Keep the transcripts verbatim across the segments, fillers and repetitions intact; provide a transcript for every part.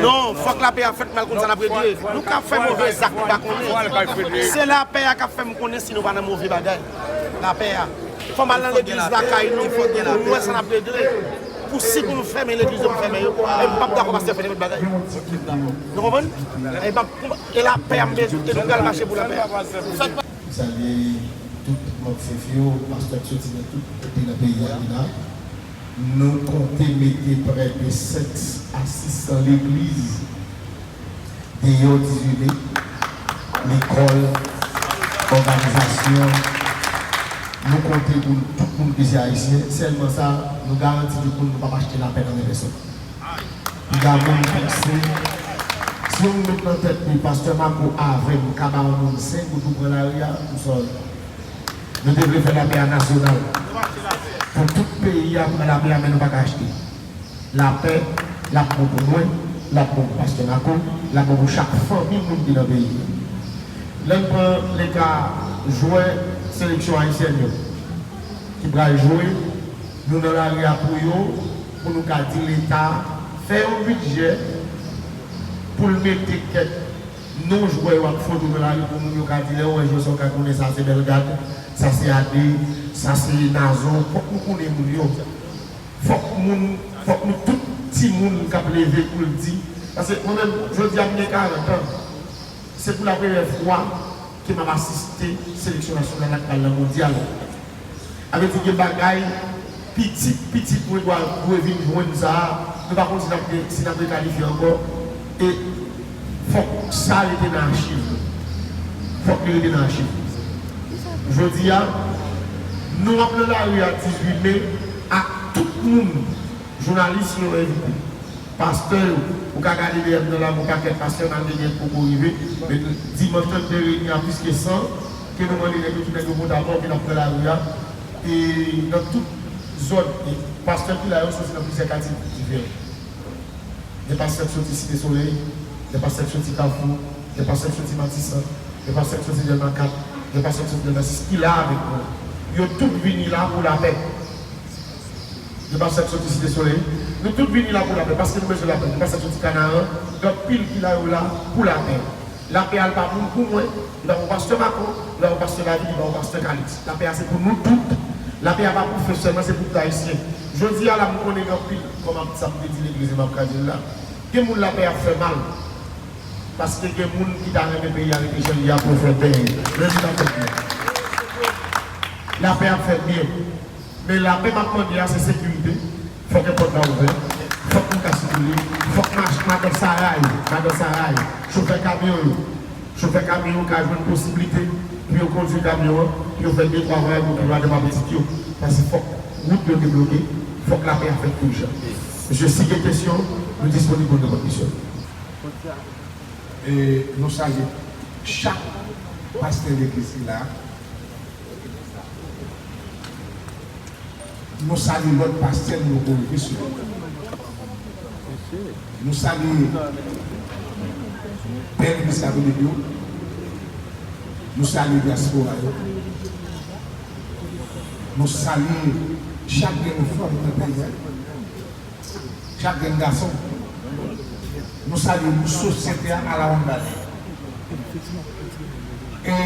Non, fòk lapè a fèt, m al konn sa n ap regle. Nou ka fè move zak, nou pa konnen. Se lapè a k ap fè m konnen si nou pa nan move bagay. Lapè a. Fò m al nan legliz lakay nou, pou m wè sa n ap regle. Pou si pou nou fèmen legliz yo, pou fèmen yo. E m p ap dakò pastè fè nenpòt bagay. Nou konprann? E m p ap, e lapè a m bezwen, e nou pral mache pou lapè a. M salye tout manm F E F yo, pastè k soti nan tout kote nan peyi a ki la. Nou konte mete prè de senk a sis san legliz deyò dizuit me, lekòl, òganizasyon. Nou konte pou tout moun ki se ayisyen. Sèlman sa, nou garanti tout moun nou p ap achte lapè nan men pèsòn. Piga moun panse, si yon moun met nan tèt li, pastè Marco avè m ka ba yon moun senk goud pou pran lari a, m sòri. Nou te vle fè lapè a nasyonal. Pou tout peyi a, pou lapè a, men nou pa ka achte. Lapè, l ap bon pou mwen, l ap bon pou pastè Marco, l ap bon pou chak fanmi moun ki nan peyi a. Lè n pran leka jwè seleksyon ayisyèn yo, ki pral jwe, nou nan lari a pou yo, pou nou ka di Leta fè yon bidjè pou l mete kèk non jwè yo ak foto nan lari pou moun yo ka di lè yo wè jwè sa yo ka konnen sa se Bellegarde, sa se Adé, sa se Nazon, fòk nou konnen moun yo. Fòk moun, fòk nou tout timoun k ap leve pou l di, paske mwen menm, jodi a m gen karant an. Se pou lapremyè fwa ke m ap asiste seleksyon nasyonal la k pral nan mondyal. Sa vle di gen bagay pitit, pitit mwen dwa, dwe vin jwenn sa a. Nou pa konn si n ap, si n ap rekalifye ankò. E fòk sa rete nan achiv nou. Fòk li rete nan achiv nou. Jodi a, nou ap nan lari a dizuit me ak tout moun, jounalis yo envite. Pastè yo, ou ka gade dèyè m nan la, gon pakèt pastè malgre gen poko rive, men dimanch lan n te reyini a plis ke san, ke nou mande nèg yo, tout nèg yo pote avè w, ke n ap pran lari a, e nan tout zòn, e pastè ki la yo soti nan plizyè katye diferan. Gen pastè k soti Site Solèy, gen pastè k soti Kafou, gen pastè k soti Matisan, gen pastè k soti Dèlma kat, gen pastè k soti Dèlma sis, ki la avèk nou. Yo tout vini la pou lapè. Gen pastè k soti Site Solèy. Nou tout vini la pou lapè, paske nou bezwen lapè. Gen pastè k soti Kanaran, gen anpil ki la yo la pou lapè. Lapè a l pa pou, pou mwen, li pa pou pastè Marco, li pa pou pastè David, li pa pou pastè Calix. Lapè a se pou nou tout. Lapè a pa pou F E F sèlman, se pou tout Ayisyen. Jodi a la, m konnen gen anpil, kòm ap, sa m te di legliz, e m ap ka di l la. Gen moun lapè ap fè mal. Paske gen moun ki ta renmen peyi a rete jan l ye a pou yo fè bèy. Men li pa fèt byen. Lapè ap fèt byen. Men lapè m ap mande a se sekirite. Fòk èpòt la ouvè. Fòk moun ka sikile. Fòk mach-, madan Saray, madan Saray, chofè kamyon yo, chofè kamyon yo ka jwenn posiblite pou yo kondui kamyon an, pou yo fè de twa vwayaj pou pil madanm a pitit yo. Paske fòk wout yo debloke, fòk lapè a fèt tout jan. Mesye, si gen kesyon, nou disponib pou n reponn kesyon. E nou salye chak pastè legliz ki la. Nou salye lòt pastè nou yo ki rive sou nou. Nou salye pè legliz katolik yo. Nou salye dyaspora yo. Nou salye chak grenn fanm nan peyi a. Chak grenn gason. Nou salye nou sosyete a alawonnbadè. E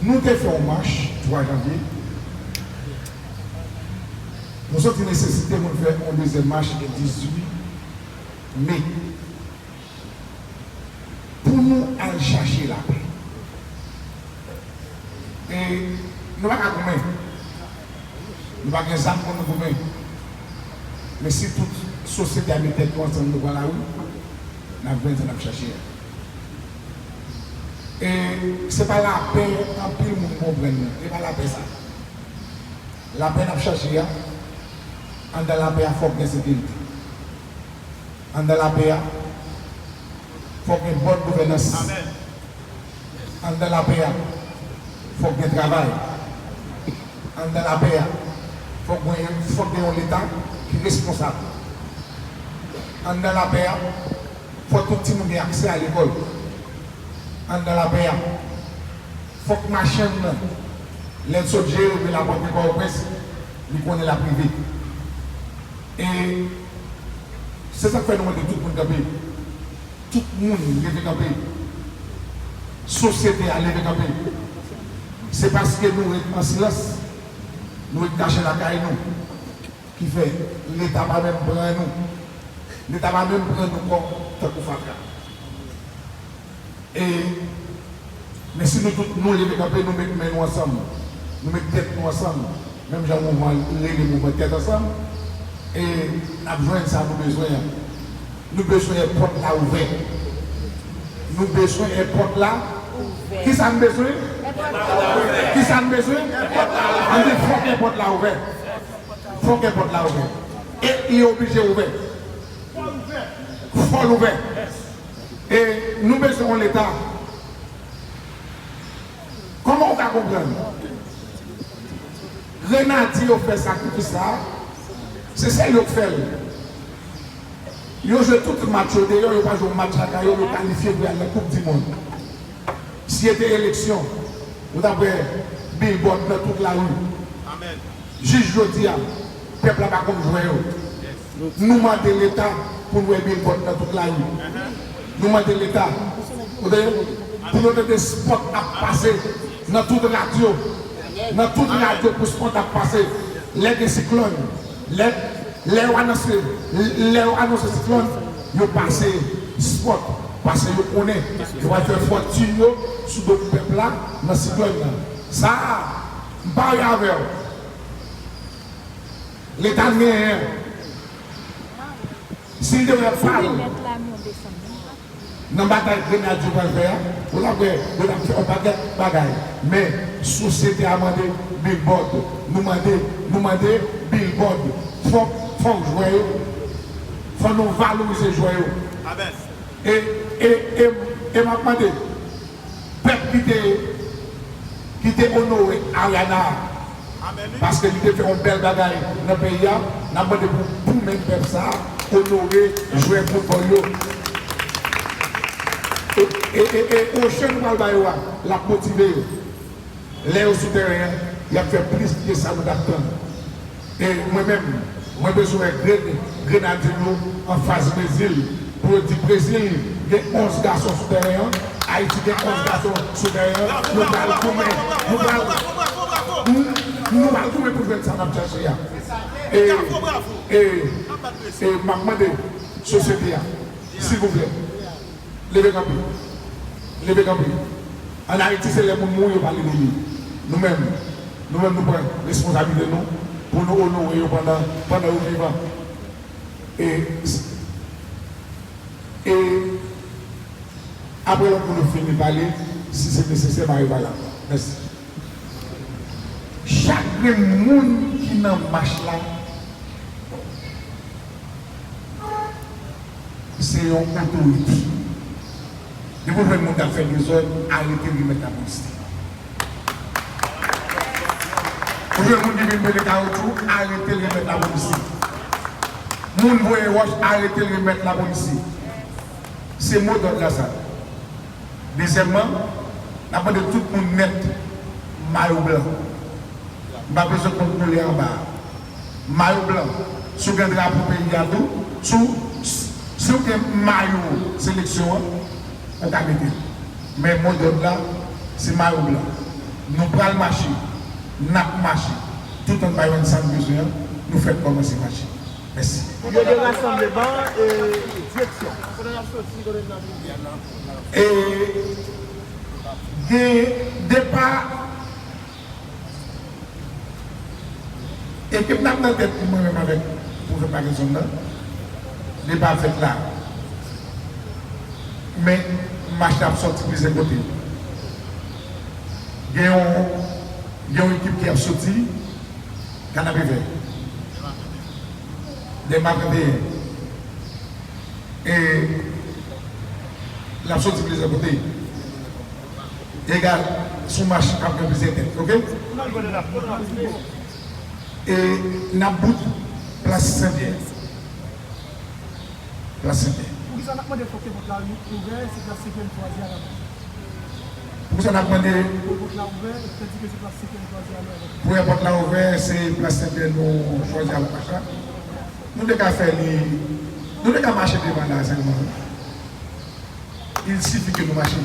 nou te fè yon mach twa janvye. Nou santi nesesite pou n fè yon dezyèm mach dizuit me. Pou nou al chache lapè. E nou pa ka goumen. Nou pa gen zam pou nou goumen. Men si tout sosyete a met tèt nou ansanm, nou pran lari, n ap jwenn sa n ap chache a. E se pa lapè anpil moun konprann nan. E pa lapè sa. Lapè n ap chache a, anndan lapè a fòk gen sekirite. Anndan lapè a, fòk gen bòn gouvènans. Anndan lapè a, fòk gen travay. Anndan lapè a, fòk gen, fòk gen yon Leta ki responsab. Anndan lapè a, fòk tout timoun gen aksè a lekòl. Anndan lapè a, fòk machann nan, lè l sot Jeremi, l ap rantre Pòtoprens, li konnen l ap rive. E Se sa k fè nou mande tout moun kanpe. Tout moun leve kanpe. Sosyete a leve kanpe. Se paske nou ret an silans, nou ret kache lakay nou, ki fè Leta pa menm pran nou. Leta pa menm pran nou kò tankou fatra. E, men si nou tout nou leve kanpe, nou met men nou ansanm, nou met tèt nou ansanm, menm jan mouvman an rele mouvman tèt ansanm, e n ap jwenn sa nou bezwen an. Nou bezwen èpòt la ouvè. Nou bezwen èpòt la. Kisa n bezwen? Kisa n bezwen? An di fòk èpòt la ouvè. Fòk èpòt la ouvè. E li oblije ouvè. Fò l ouvè. E nou bezwen yon Leta. Kòman w ka konprann? Grenadye yo fè sakrifis sa a, se sèl yo k fè l. Yo jwe tout match yo deyò, yo pa jwe yon match lakay yo, yo kalifye pou y al nan Koup di Mond. Si se te eleksyon, ou t ap wè billboard nan tout lari. Jis jodi a, pèp la pa konn jwè yo. Nou mande Leta pou n wè billboard nan tout lari. Nou mande Leta, ou tande, pou nou tande spòt ap pase nan tout radyo. Nan tout radyo pou spòt ap pase. Lè gen siklòn, lè, lè yo anonse, lè yo anonse siklòn, yo pase spòt. Paske yo konnen yo pral fè fòtin yo sou do pèp la nan siklòn nan. Sa a, m parye avè w. Leta n genyen an, si l te wè pa l nan batay grenadye yo pral fè a, ou t ap wè yo t ap fè yon pakèt bagay. Men, sosyete a mande billboard. Nou mande, nou mande billboard. Fòk, fòk jwè yo, fò nou valorize jwè yo. E, e, e, e m ap mande, pèp ki te, ki te onore Ariana a, paske li te fè yon bèl bagay nan peyi a, n ap mande pou, pou menm pèp sa a onore jwè foutbòl yo. E, e, e, e ochan nou pral ba yo a, l ap motive yo. Lè yo sou tèren an, y ap fè plis ke sa nou t ap tann. E mwen menm, mwen bezwen wè Grenadye nou anfas Brezil, pou yo di Brezil gen onz gason sou tèren an, Ayiti gen onz gason sou tèren an, nou pral goumen, nou pral, nou, nou pral goumen pou jwenn sa n ap chache a. E, e, e m ap mande sosyete a, silvouplè, leve kanpe. Leve kanpe. Ann Ayiti, se lè moun mouri, yo pale de li. Nou menm, nou menm, nou pran responsablite nou pou nou onore yo pandan, pandan yo vivan. E, e apre lòt moun yo fini pale, si se nesesè, m a rive la. Mèsi. Chak grenn moun ki nan mach la, se yon otorite. Depi w jwenn moun k ap fè dezòd, arete l, remèt lapolis li. Ou jwenn moun ki vin pete kawotchou, arete l, remèt lapolis li. Moun voye wòch, arete l, remèt lapolis li. Se mo dòd la sa. Dezyèmman, n ap mande tout moun mèt mayo blan. M pa bezwen konn koulè anba a. Mayo blan, si w gen drapo peyi a tou, si w, si w gen mayo seleksyon an, ou ka mete l. Men mo dòd la, se mayo blan. Nou pral mache, n ap mache. Toutan n pa jwenn sa n bezwen an, nou fèk kòmanse mache. Mèsi. Yo de rasanbleman e direksyon. E gen depa ekip n ap nan tèt mwen menm avèk Pwofèt Parkinson nan. Depa fèt la. Men mach la ap sòti plizyè kote. Gen yon, gen yon ekip ki ap soti Kanapevè. Dèlma trannteyen. E l ap soti plizyè kote. Egal, sou mach k ap gen plizyè tèt, oke? E n ap bout plas Senpyè. Plas Senpyè. Poukisa n ap mande fòk ke pòt la ouvè, se plas Senpyè n chwazi a la baz? Poukisa n ap mande pou pòt la ouvè, tandike se plas Senpyè n chwazi a la baz? Pou pòt la ouvè, se plas Senpyè nou chwazi a la baz la. Nou te ka fè li Nou te ka mache devan la sèlman. Il sifi ke nou mache.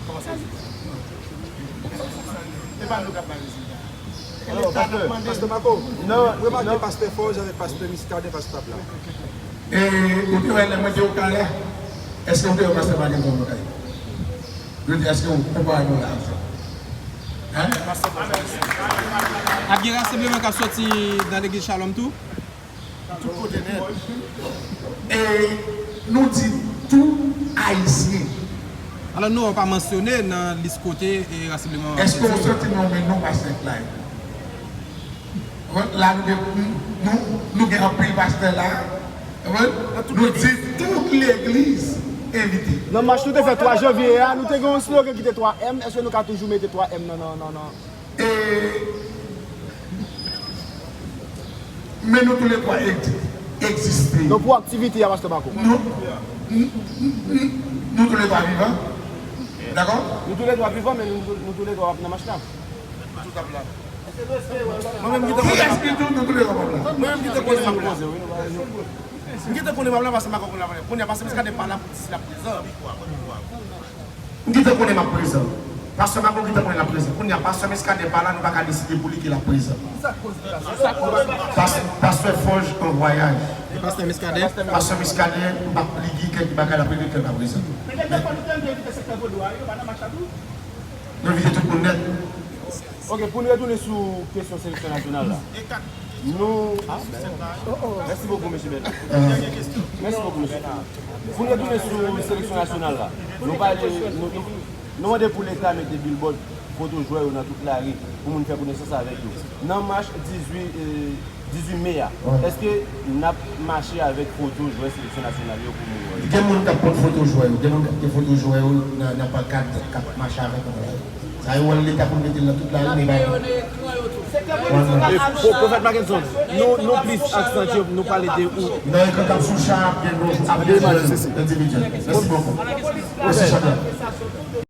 Kòman sa ye? E pa nou k ap bay rezilta. Alò, pastè, pastè Marco, non, remake pastè Forge avèk pastè Muscadin pa staff la. E ou te wè lè mwen te Okaya? Èske ou te wè pastè Marc Antoine Okaya? Yo di, èske ou konpare nou la avè l? Hein? Ap gen rasanbleman k ap sòti nan legliz Shalom tou? Tout kote nèt. E nou di tou Ayisyen. Alò, nou pa mansyone nan lis kote e rasanbleman an. Èske ou santi nou men non pastè Clyde? Bon, la nou gen, nou, nou gen anpil pastè la. Bon, nou di tout legliz envite. Nan mach nou te fè twa janvye a, nou te gen yon slogan ki te twa M. Èske nou ka toujou mete twa M nan, nan, nan, nan? E, men nou toulètwa egziste. Donk pou aktivite a, pastè Marco? Nou, n- n- n- nou toulètwa vivan. Dakò? Nou toulètwa vivan, men nou, nou toulètwa ap nan mach la. Mwen menm ki te konnen. Kiyès ki di nou toulètwa p ap la? Mwen menm ki te konnen m ap la. M ki te konnen m ap la, pastè Marco konn la. Kounye a, pastè Muscadin pa la pou di si l ap prezan. M ki te konnen m ap prezan. Pastè Marco ki te konnen l ap prezan. Kounye a, pastè Muscadin pa la, nou pa ka deside pou li ke l ap prezan. Pas- Pastè Forge an vwayaj. Pastè Muscadin? Pastè Muscadin, m p ap li gen kèk bagay l ap regle ke l pa prezan. Men, nou envite tout moun nèt. Ok, pou n retounen sou kesyon seleksyon nasyonal la. Nou, mèsi bokou, mesye Bèl. Mèsi bokou, mesye. Pou n retounen sou seleksyon nasyonal la, nou pale, nou, nou, nou mande pou Leta mete bilbòd foto jwè yo nan tout lari pou moun fè konesans avèk yo. Nan mach dizuit, eh, dizuit me a, èske n ap mache avèk foto jwè seleksyon nasyonal yo pou moun wè? Gen moun k ap pran foto jwè yo, gen moun k ap gen foto jwè yo nan, nan pankad k ap mache avèk yo. Sa yo wè Leta pou l mete l nan tout lari, men bay. E, Pwofèt Mackenson, nou, nou plis aksantye, nou pale de ou. Nan ekran k ap sou chan ap gen nou, ap gen jwè endividyèl. Mèsi bokou. Mèsi, chanpyon.